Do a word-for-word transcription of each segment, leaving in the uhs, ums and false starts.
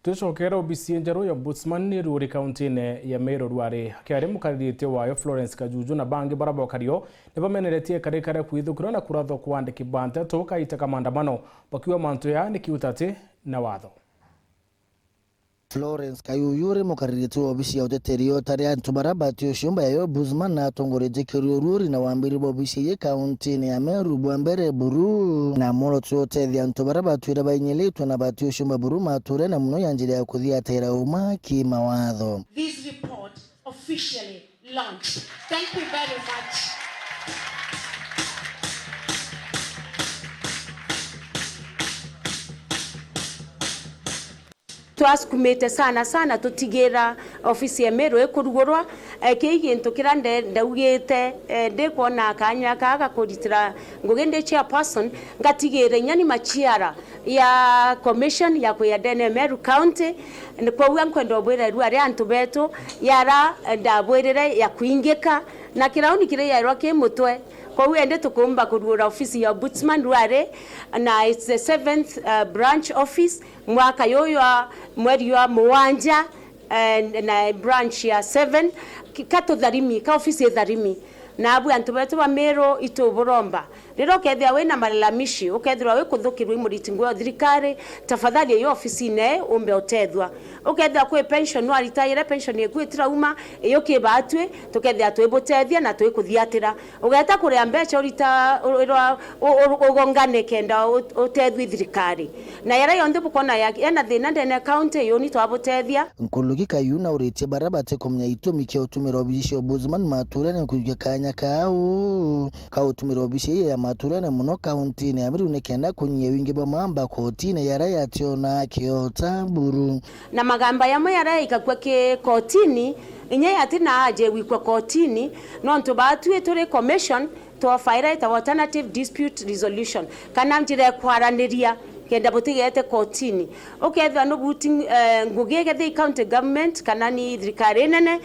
Tucokere obisi njeru ya Ombudsman ni Ruuri kauntine ya Meru rwari. Akiari mukaririte wayo Florence Kajuju na bangi bara bokario ni bameneretie ikarika ria kwithukirwa na kurathwa kwa andiki ba nteto kaita ka maandamano, bakiuga mantu ya ni kiutati na watho. Florence Kayuyu uri mukaririte wa obisi ya uteteri ya ota ria antu bara bati uciumba ya Ombudsman na atongoretie kirio Ruuri na wambiri bwa obisi iyi kauntine ya Meru bwa mbere buru na mworoto jwa utethia antu bara batwire bainyilitwe na bati uciumba buru maturene muno ya njira ya kuthiatira uma ki mawatho. This report officially launched. Thank you very much. Twasukumite sana sana tutigira ofisi ya Meru ikurugurwa. Eh, kii gintu kiria nde-, ndaugite, eh, ndikwona kanya kaa ga kuritira ngugi ndi chairperson, ngatigira inya ni machiara ya commission ya kwia ndene Meru County. Kwou nkwenda ubwira irua ria antu betu yara ndabwirire ya kuingika, na kirauni kiria yairwa ki mutwe. Kwou indi tukumba kurugura ofisi ya Ombudsman rwari, na it's the seventh, uh, branch office. Mwaka yuyu wa mweri wa mugwanja, eh, na branch ya seven, ki-, ka tutharimi, ka ofisi itharimi. Nabu antu betu ba Meru ituburomba. Riria ukethirwa wina malalamishi, ukethirwa wi kuthukirwa i muriti ngugi wa thirikari, tafadhali iyo ofisine umbe utethwa. Ukethirwa kwi pension, waritaire pension eku itirauma, iyo kibatwi, tukethirwa twibutethia na twikuthiatira. Ugeta kuria mbeca urita, u-, irwa, u-, u-, ugongane kenda u-, utethwi thirikari. Na yara yonthe bukona ya, ena thina ndene ya county, yuni twabutethia. Nkuluki Kayuna uritie bara batikumenya itumi kia utumira obici cia Ombudsman maturene kujukia kanya kau ka utumira obici ii ya maturene muno kauntine ya Meru nikenda kunyia wingi bwa mamba kotine yara yationaa kiota buru. Na magamba yamwe yara yaikakua ki kotini, inya yatina aje gwikua kotini, nontu batwi turi commission, twafaira itawa alternative dispute resolution, kana njira ya kwaraniria kenda butigete kotini. Ukethirwa nubuti, eh, ngugi ikethia i county government kana ni thirikari inene,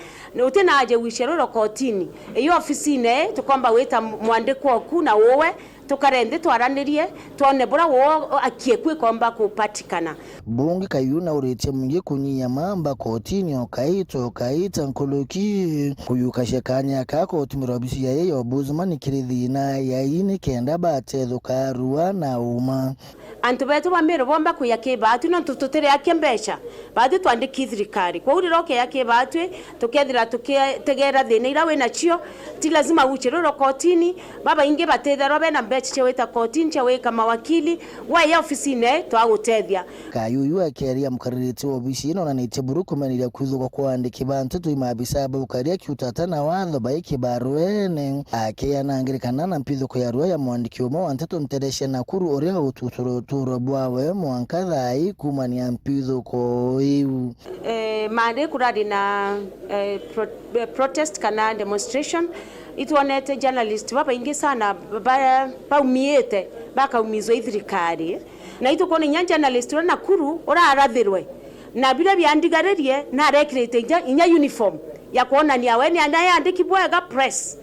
utina aje gwicia rwiro kotini. Iyo ofisine tukomba gwita mwandikwa oku na uwe, tukare nthi twaranirie, twone bura wo akie kwikomba kupatikana. Bungi Kayuna uritie mwingi kunyia mamba kotini o kaita o kaita nkuluki kuyukacia kanya ka kutumira obisi yaye ya Ombudsman kiri thina yai nikenda batethuka rua na uma. Antu betu ba Meru bomba kuya ki batwi nontu tutiriakia mbeca. Batwi twandiki thirikari. Kwou riria ukeya ki batwi, tukethira tukitegera thina iria winacio, ti lazima uche rwiro kotini. Babaingi batitherwa bena mbeca cia gwita kotini, cia gwika mawakili. Waya ofisine, twagutethia. Kayuyu akeria mukaririti wa obisi ino onanitie buru kumeneria kwithugwa kwa andiki ba nteto i maabisa ba ukaria kiutata na watho baiki barwene. Akeana ngerekano na mpithuko ya rua ya mwandiki umwe wa nteto ntere cia Nakuru uria ututura uturo bwawe mwanka thaa ii kumania mpithuko iu. Eh, Monday kurari na, eh, pro-, eh, protest kana demonstration. Itwonete journalist babaingi sana ba-, baumiite, bakaumizwa i thirikari. Na itukwona inya journalist uria Nakuru urarathirwe. Na biria biandigaririe, narekirite inya, inya uniform ya kwonania we ni anda yandiki bwega press.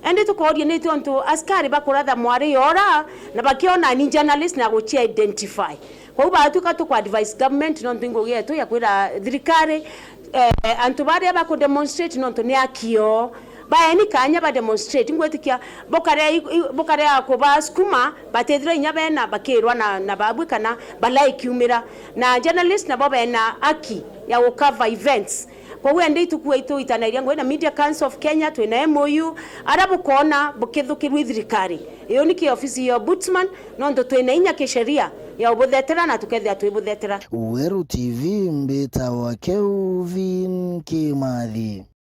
Indi tukoria ni tiontu askari bakuratha mwari yora, na bakiona ni journalist na guci identify. Kwou batwika tuku advise government nontu i ngugi yetu ya kwira thirikari, eh, antu baria baku demonstrate nontu ni akio. Baeni kanya ba demonstrate, ngwitikia bukarea i-, i-, bukarea kubasukuma, batethira inya bena bakirwa na, na babwi kana balai kiumira. Na journalist nabo bena aki ya gukava events. Kwou ende itukua itu itanairia ngugi na Media Council of Kenya, twina M O U, ara bukona bukithukirwa i thirikari. Iyo ni ki ofisi ya Ombudsman, nontu twina inya kisheria ya ubuthetera na tukethira twibuthetera. Weru T V mbitawa Kelvin Kimathi.